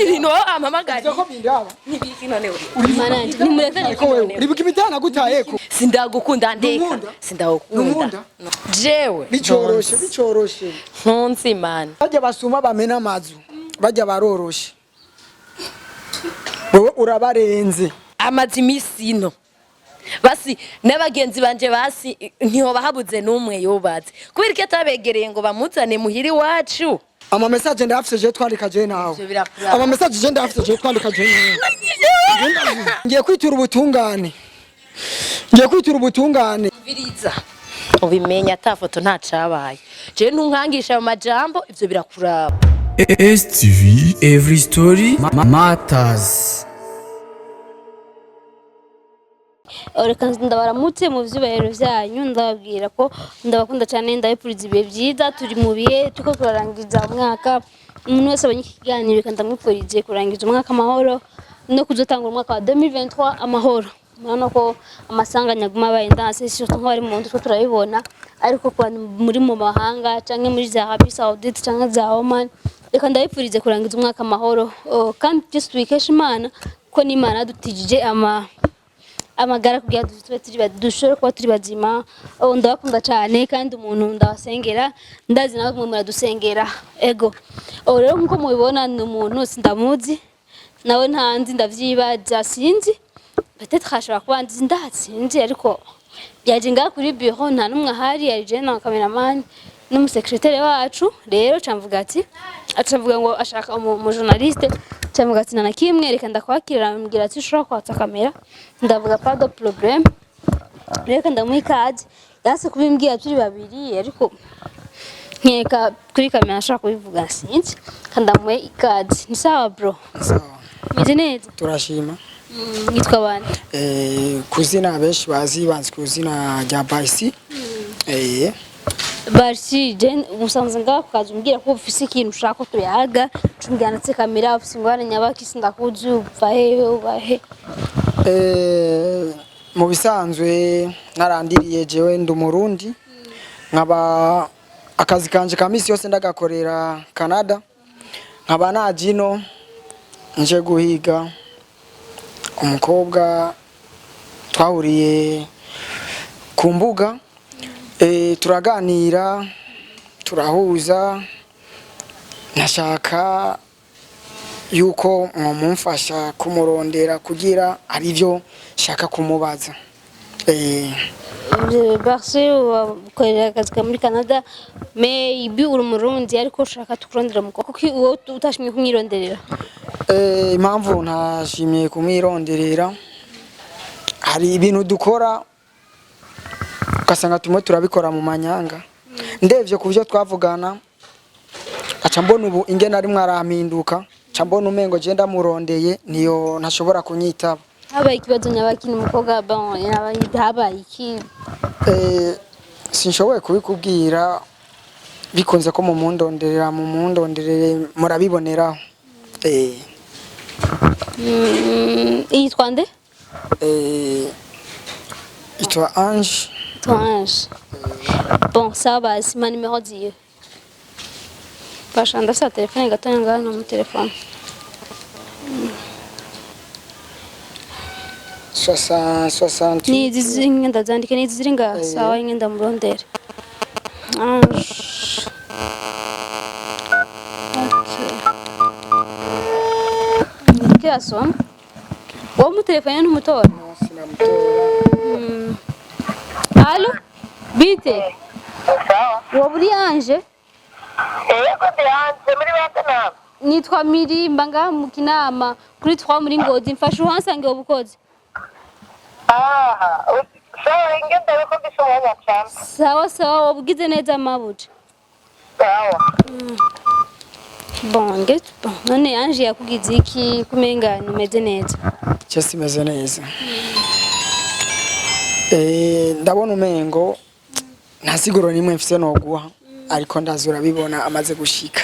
Ibintu wowe ampamagariye. Ivyo ko bindaba. Nibiki none uri? Mananje nimurekane. Ariko wewe uribuka imitahe nagutayeko? Sindagukunda, ndeka. Ntunkunda? Sindagukunda. Ntunkunda? Jewe Bicoroshe, bicoroshe. Ntunzi mani. Bajya basuma bamena amazu, bajya baroroshe, wewe urabarenze. Amaze iminsi ino basi n'abagenzi banje basi ntihoba habuze n'umwe yubatse kubera ko atabegereye ngo bamuzane muhira iwacu. Ama message ndafise je twandika je nawe. Ivyo birakuraba. Ama message je ndafise je twandika je nawe. Ngiye kwitura ubutungane, ngiye kwitura ubutungane. Biriza ubimenya ata foto ntacabaye, jewe ntunkangisha ayo majambo, ivyo birakuraba. STV Every Story Matters. Reka ndabaramutse mu vyubahiro vyanyu, ndababwira ko ndabakunda cyane, ndabipfuriza ibihe byiza. Turi mu bihe turiko turarangiza umwaka. Umuntu wese abonye iki kiganiro, reka ndamwipfurize kurangiza umwaka amahoro no kuzotangura umwaka wa 2023 amahoro. Murabona ko amasanganya aguma abaye ndanse, surtout nk'abari mu nzu turabibona, ariko ku bantu muri mu mahanga canke muri za Arabie Saoudite canke za Oman, reka ndabipfurize kurangiza umwaka amahoro. Oh, kandi byose tubikesha Imana, ko n'Imana yadutijije amagara kugira tube turi dushobore kuba turi bazima. Oh, ndabakunda cyane kandi umuntu ndabasengera, ndazi nawe mwe muradusengera. Ego. Oh, rero nkuko mubibona, ni umuntu sindamuzi, nawe ntanzi, ndavyibaza, sinzi, peut-être ashobora kuba nzi, ndasinzi, ariko yaje ngaha kuri bureau nta n'umwe ahari, yari jewe na cameraman n'umusekretere wacu. Rero camvuga ati, acavuga ngo ashaka umu journaliste. Camvuga ati nta na kimwe, reka ndakwakira. Ambwira ati ushobora kwatsa kamera, ndavuga pas de problème, reka ndamuha ikaze. Yanse kubimbwira turi babiri, ariko nkeka kuri kamera ashobora kubivuga, sinzi, kandi ndamuhe ikaze. Ni sawa bro? Sawa. Meze neza. Turashima. Nitwa bande? Kuzina benshi bazi, banzi kuzina rya Barsi. Barsi, je umusanze ngaho kukaza umbwira ko ufise ikintu ushaka ko tuyaga, cumbwira ndetse kamera. Ufise ingorane nyabaki? Sindakuzi, uva hehe, uba he? Mu bisanzwe narandiriye, jewe ndi Umurundi, nkaba akazi kanje ka misi yose ndagakorera Canada, nkaba naje ino nje guhiga umukobwa twahuriye ku mbuga, turaganira, turahuza. Nashaka yuko mwomumfasha kumurondera kugira arivyo shaka kumubaza. Barsi, ukorera akazi ka muri Canada, maybe uri Umurundi, ariko ushaka tukurondera umukobwa, kuko wowe utashimye kumwironderera? Impamvu ntashimiye kumwironderera, hari ibintu dukora ugasanga tumwe turabikora mu manyanga. Ndevye ku byo twavugana, aca mbona ubu ingene arimwo arampinduka, aca mbona umengo je ndamurondeye niyo ntashobora kunyitaba. Habaye ikibazo nyabaki? Ni umukobwa, bon, habaye iki? Sinshoboye kubikubwira. Bikunze ko mumundonderera, mumundonderere, murabiboneraho. Yitwa nde? Itwa Ange. Ange. Bon, sawa basi, ma nimero ziwe. Basha ndafise telefone gatoya ngaha no mu telefone. 68. Ni izi ziri, ndazandike, ni izi ziri ngaha. Sawa, inge ndamurondera. Ange. Okay. Kirasoma. Wowe mu telefone ntumutora? Sinamutora. Allo? Bite? Sawa. Wowe uri Ange? Yego, ndi hanze muri Vietnam. Nitwa Mirimba, ngaha mu Kinama kuri 3 muri Ngozi. Mfasha uhansange ubukozi. Aha. Sawa, inge ndabikubise umwanya cyane. Sawa sawa, wabugize neza mabuja. Sawa. Bon, nge bon, none Ange yakugize iki kumenga numeze neza? Cyo simeze neza. Ndabona umengo nta siguro nimwe mfise noguha, ariko ndazi urabibona amaze gushika.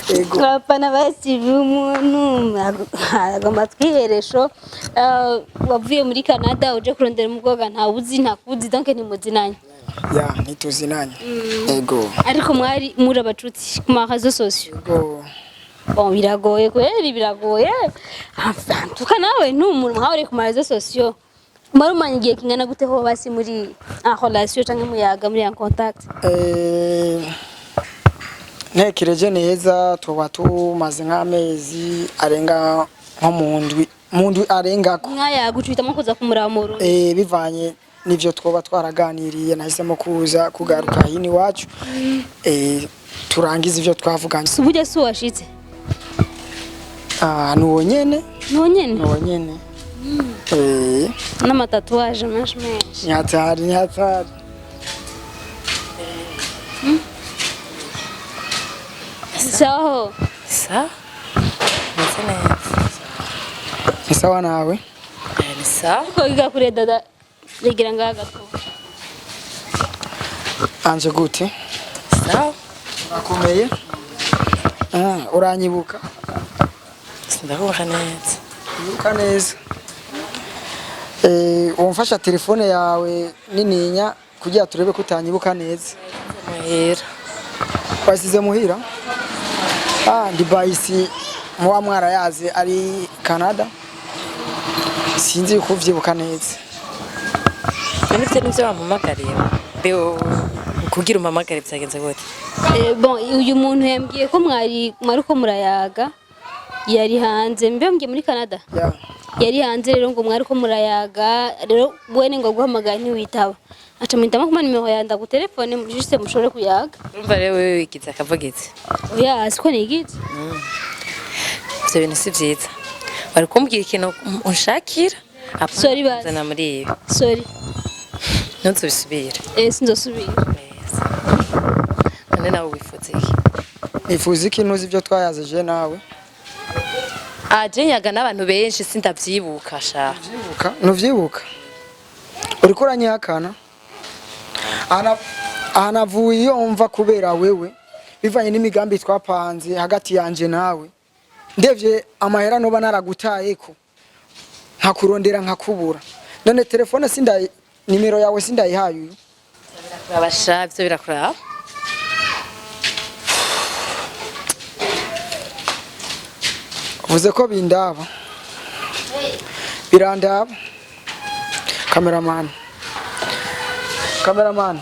Ego. Abafana ba TV, umuntu agomba twiheresho. Wavuye muri Canada uje kurondera umukobwa ntawuzi, ntakuzi, donc ntimuzinanye? Ya, ntituzinanye, ego. Ariko mwari muri abacuti ku ma réseaux sociaux? Ego. Bon, biragoye kweri, biragoye. Tuka nawe ntumuntu nkawe uri ku ma réseaux sociaux. Marumanye igihe kingana gute ho basi muri en relation canke muyaga, muri en contact? Ntekereje neza, tuba tumaze nk'amezi arenga nko mu ndwi arengako. Mwayaga ucitamo kuza kumuraba mu Burundi? Bivanye n'ivyo twoba twaraganiriye, nahisemo kuza kugaruka hino iwacu, turangize ivyo twavuganye. Si uburyo si washitse? Ah, nuwo nyene. Nuwo nyene? Nuwo nyene. N'ama tatouages menshi menshi. Ni hatari, ni hatari. Sawa. Sawa, meze neza. Ni sawa nawe? Ni sawa. Ko wiga kure dada, regira ngaha gato. Anje, gute? Sawa. Urakomeye? Ah, uranyibuka? Sindakubuka neza. Ibuka neza. Womfasha telefone yawe nininya kugira turebe ko utanyibuka neza. Muhira. Wasize muhira? Ah, ndi bayisi muwa mwarayaze ari Canada. Sinzi ko uvyibuka neza. None ivyo nivyo wampamagariye? Mbe kugira umpamagare vyagenze gute? Bon, uyu muntu yambwiye ko mwari ko murayaga, yari hanze, mbe mbwiye muri Canada. Ya. Yari hanze rero, ngo mwari ko murayaga rero, wene ngo guhamagara ntiwitaba, aca muhitamo kuma nimero yawe ndagutelefone juste mushobore kuyaga. Urumva rero wewe wigize akavugitse. Oya, siko nigize. Ivyo bintu si vyiza, wari kumbwira ikintu unshakira. Sorry, basi. Zana muri ibi. Sorry. Ntuzubisubire. Sinzosubira. Neza. None nawe wifuza iki? Nifuza iki? Ntuzi ibyo twayazije nawe? Aje nyaga n'abantu benshi, sindavyibuka sha. Uvyibuka? Ntuvyibuka? Uriko uranyihakana. Ahanavuye iyo mva kubera wewe, bivanye n'imigambi twapanze hagati yanje nawe. Ndevye amahera noba naragutayeko, nkakurondera nkakubura. None telefone sindayi, nimero yawe sindayihaye uyu. Birakuraba sha, ivyo birakuraba. Uvuze ko bindaba, birandaba. Cameraman, cameraman,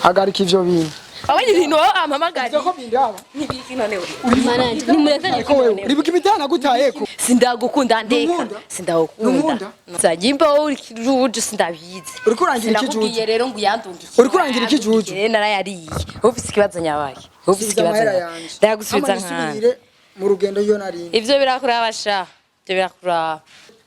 hagarika ivyo bintu. Wabonye ibintu wowe ampamagariye? Uvuze ko bindaba. Ntibiki none uri? Mananje nimurekane. Ariko wewe uribuka imitahe nagutayeko? Sindagukunda, ndeka. Ntunkunda? Sindagukunda. Ntunkunda? Nzagimba wowe uri kijuju, sindabizi. Uriko urangira ikijuju? Sinakubwiye rero ngo uyandungike. Uriko urangira ikijuju? Rero narayariye. Wowe ufise ikibazo nyabaye, wowe ufise Subiza ikibazo amahera nyabaye. yanje. Ndayagusubiza Hama nkana. nisubirire mu rugendo iyo narindi. Ivyo birakuraba sha, ivyo birakuraba.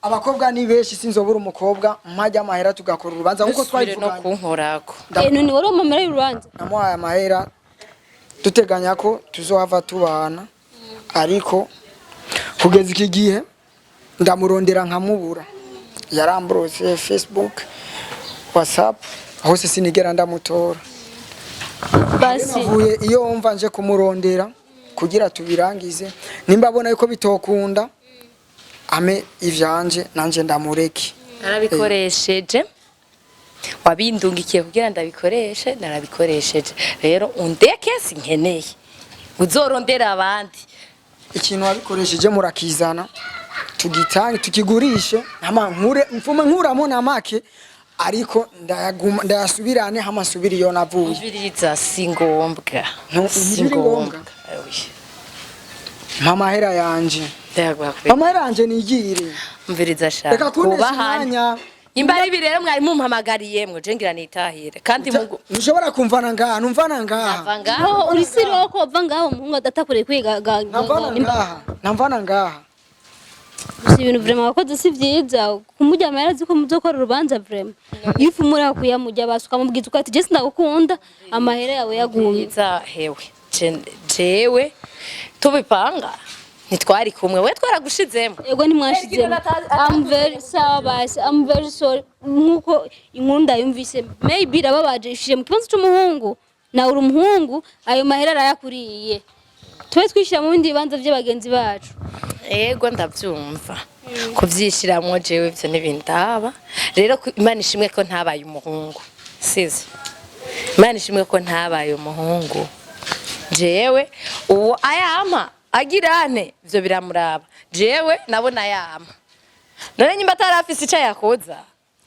Abakobwa ni benshi, sinzobura umukobwa mpajya amahera tugakora urubanza nkuko Ntusubire no twabivuganye. kunkorako. None wari wamamara y'urubanza? Namuhaye amahera duteganya ko tuzohava tubana, ariko kugeza iki gihe ndamurondera nkamubura. Yaramburose Facebook, WhatsApp, hose sinigera ndamutora. Basi. Navuye iyo mva nje kumurondera kugira tubirangize. Nimba abona yuko bitokunda, ame ivyanje nanje ndamureke. Narabikoresheje. Wabindungikiye kugira ndabikoreshe, narabikoresheje. Rero undeke, sinkeneye, uzorondera abandi. Ikintu wabikoresheje murakizana, tugitange tukigurishe, hama nkure mfume nkuramo na make, ariko ndayaguma ndayasubirane, hama nsubire iyo navuye. Umviriza, si ngombwa. Si ntibiri ngombwa. ngombwa. Oya. Mpa amahera yanje. Ndayaguha Mpa kubera amahera yanje nigire. Umviriza sha. Reka kuntesha Kubahane. umwanya. Imba ari ibi rero mwari mumpamagariyemwo, je ngira nitahire kandi mugu Ntushobora kumvana ngaha, numvana ngaha. Ava ngaha. Aho uri siroko uva ngaho umuhungu adatakoreye kwiga Ntamvana ngaha, ntamvana ngaha. Gusa ibintu vraiment wakoze si vyiza, kumurya amahera azi ko muzokora urubanza. Vraiment iyo ufumura kuyamurya basi ukamubwiza uko ati je sindagukunda, amahera yawe yagumye. Mwiza hewe. Jewe tubipanga ntitwari kumwe, we twaragushizemo. Ego, ntimwashizemo. I'm very sorry basi, I'm very sorry. Nkuko inkuru ndayumvise, maybe irababaje, ishire mu kibazo c'umuhungu, nawe uri umuhungu, ayo mahera arayakuriye. Tube twishyira mu bindi bibanza by'abagenzi bacu. Ego, ndabyumva. Kubyishiramwo jewe ivyo ntibindaba. Rero Imana ishimwe ko ntabaye umuhungu, sizi Imana ishimwe ko ntabaye umuhungu. Jewe uwo ayampa. Agirane ivyo biramuraba. Jewe nabona yama. None nyimba atarafise ico yakoza.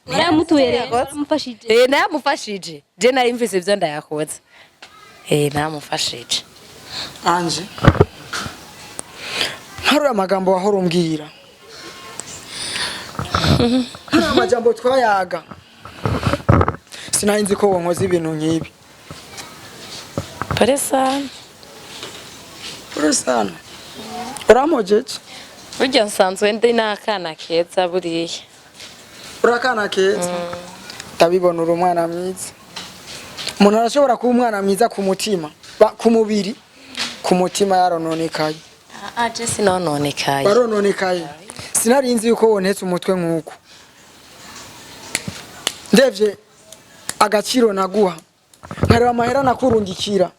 Waramutuye rero, Yakoze. waramufashije. Eh, nayamufashije. Je nari mfise ivyo ndayakoza. Eh, namufashije. Anje, nkarura amagambo wahora umbwira, nkarura amajambo twayaga, sinari nzi ko wonkoze ibintu nk'ibi. Pole sana. Urasana urampojeje. Burya nsanzwe ndi n'akana keza buriya. Urakana keza, ndabibona. Uri umwana mwiza. Umuntu arashobora kuba umwana mwiza ku mutima, ku mubiri, ku mutima yarononekaye. Ah, je sinononekaye. Warononekaye. Sinari nzi yuko wontetse umutwe nk'uko. Ndevye agaciro naguha, nkareba amahera nakurungikira,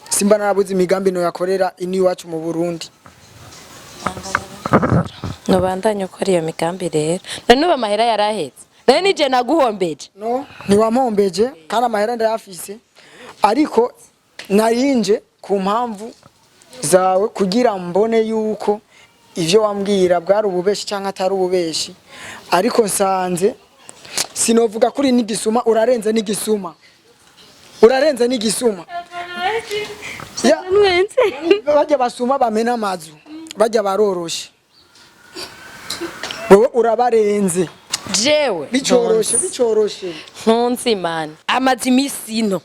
simba narabuze imigambi noyakorera ini iwacu mu Burundi. Nubandanye ukora iyo migambi rero. None ubu amahera yarahetse. None nije naguhombeje. No, ntiwampombeje, kandi amahera ndayafise, ariko narinje ku mpamvu zawe kugira mbone yuko ivyo wambwira bwari ububeshi canke atari ububeshi. Ariko nsanze sinovuga kuri n'igisuma, urarenze n'igisuma, urarenze n'igisuma. Ya, Nwenze. bajya basuma bamena amazu, bajya baroroshe, wewe urabarenze. Jewe Bicoroshe, bicoroshe. Ntunzi mani amaze iminsi ino.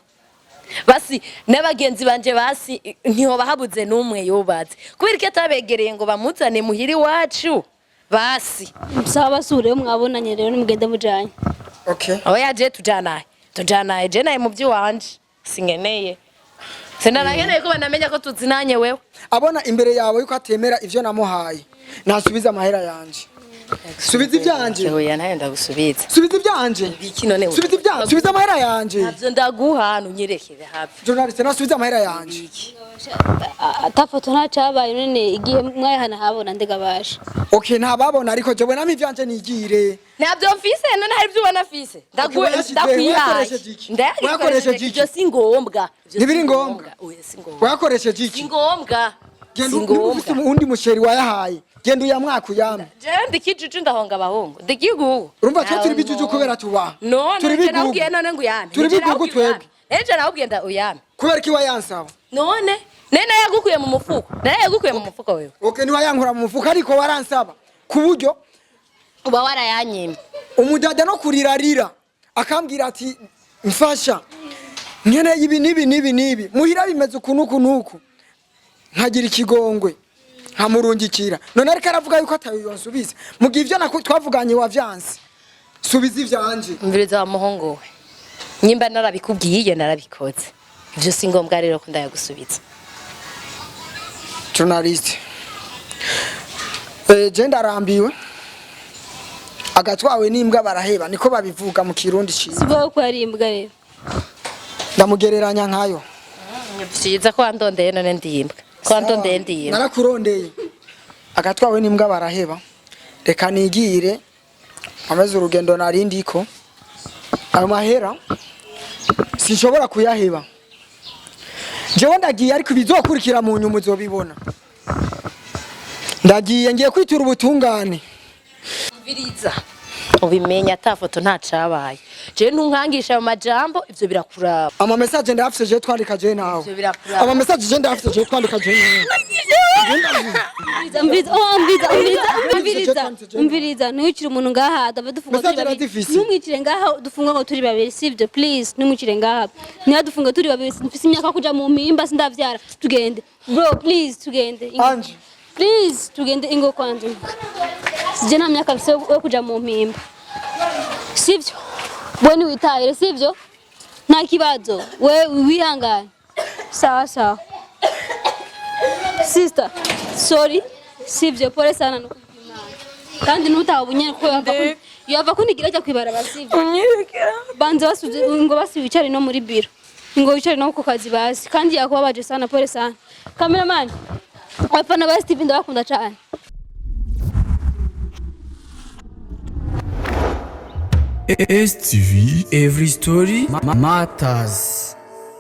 Basi n'abagenzi banje basi ntihoba habuze n'umwe yubatse. Kubera ko atabegereye ngo bamuzane muhira iwacu basi. Sawa, basure mwabonanye rero, nimugende mujanye. Okay. Oya, je tujanaye, tujanaye. Je naye mu by'iwanje sinkeneye, sinanakeneye ko banamenya ko tuzinanye wewe. Abona imbere yawe yuko atemera ivyo namuhaye, nasubiza amahera yanje. Subiza ivyanje. Oya, nayo ndagusubiza. Subiza ivyanje. Iki none? Subiza ivyanje, subiza amahera yanje. Ntabyo ndaguha, ntunyerekere hafi. Journaliste, nasubiza amahera yanje. Ata foto nta cabaye, none igihe mwayahana habona ndegabasha. Okay, ntababona, ariko jewe namwe ivyanje nigire. Ntabyo mfise. None hari ibyo ubona mfise? Wayashize, Ndakwihaye. wayakoresheje iki? Wayakoresheje iki? Ibyo si ngombwa. Ivyo si Ntibiri ngombwa? Oya, si ngombwa. Wayakoresheje Si iki? ngombwa. Genda Si niba ufise ngombwa. uwundi musheri wayahaye, genda uyamwaka uyame. Jewe ndikijuju, ndahonga abahungu, ndikigugu. Urumva twe turi bijuju kubera tubaha. None Turi je bigugu. nakubwiye none ngo uyame. Turi Nije bigugu nakubwiye twebwe. uyame. Ejo nakubwiye nda uyame. Kubera iki wayansaba? None nene yagukuye mu mufuko, nene yagukuye mu mufuko wewe. Okay, niwayankura mu mufuka, ariko waransaba ku buryo Uba warayanyimye. Umudada no kurirarira akambwira ati: "Mfasha, nkeneye ibi n'ibi n'ibi n'ibi, muhira bimeze uku n'uku n'uku." Nkagira ikigongwe nkamurungikira. None ariko aravuga yuko atayo yonsubiza mu gihe ivyo twavuganye wavyanse. Subiza ivyanje. Umviriza wa muhungu we, nyimba narabikubwiye narabikoze, ivyo si ngombwa rero ko ndayagusubiza. Journaliste, je ndarambiwe. Agatwawe n'imbwa baraheba, niko babivuga mu Kirundi ciza. Sivuga ko yari imbwa rero. Ndamugereranya nkayo. Vyiza ko wandondeye none ndiyimbwa, ko wandondeye ndiyimbwa. Narakurondeye. Agatwawe n'imbwa baraheba. Reka nigire nkomeze urugendo narindiko. Ayo mahera sinshobora kuyaheba. Jewe ndagiye, ariko ibizokurikira mu nyuma uzobibona. Ndagiye, ngiye kwitura ubutungane. Umviriza, ubimenya ata foto nta cabaye. Jewe ntunkangisha ayo majambo, ivyo birakuraba. Ama message ndayafise je twandika je nawe. Ivyo birakuraba. Ama message je ndayafise je twandika je nawe. Umviriza, oh, umviriza, umviriza, umviriza, umviriza, ntiwicire umuntu ngaha dava dufunga turi Message babiri. urazifise? Ntumwicire ngaha dufunga ngo turi babiri, sivyo? Please, ntumwicire ngaha, niba dufunga turi babiri. Mfise imyaka yo kuja mu mpimba, sindavyara. Tugende bro, please, tugende. Ingo. Ange. Please, tugende, ingo kwanje. Sije nta myaka mfise yo kuja mu mpimba, sivyo? We niwitahire, sivyo? Nta kibazo, we wihangane. Sawa sawa sister, sorry, sivyo? Pole sana nukuri kandi ntutaha ubunyene kuko yava kunigira ajya kwibarabara, sivyo? Banza basuze ngo basi wicare no muri biro, ngo wicare no ku kazi basi. Kandi yakubabaje sana, pole sana. Cameraman, abafana ba Steven ndabakunda cyane. STV Every Story Matters.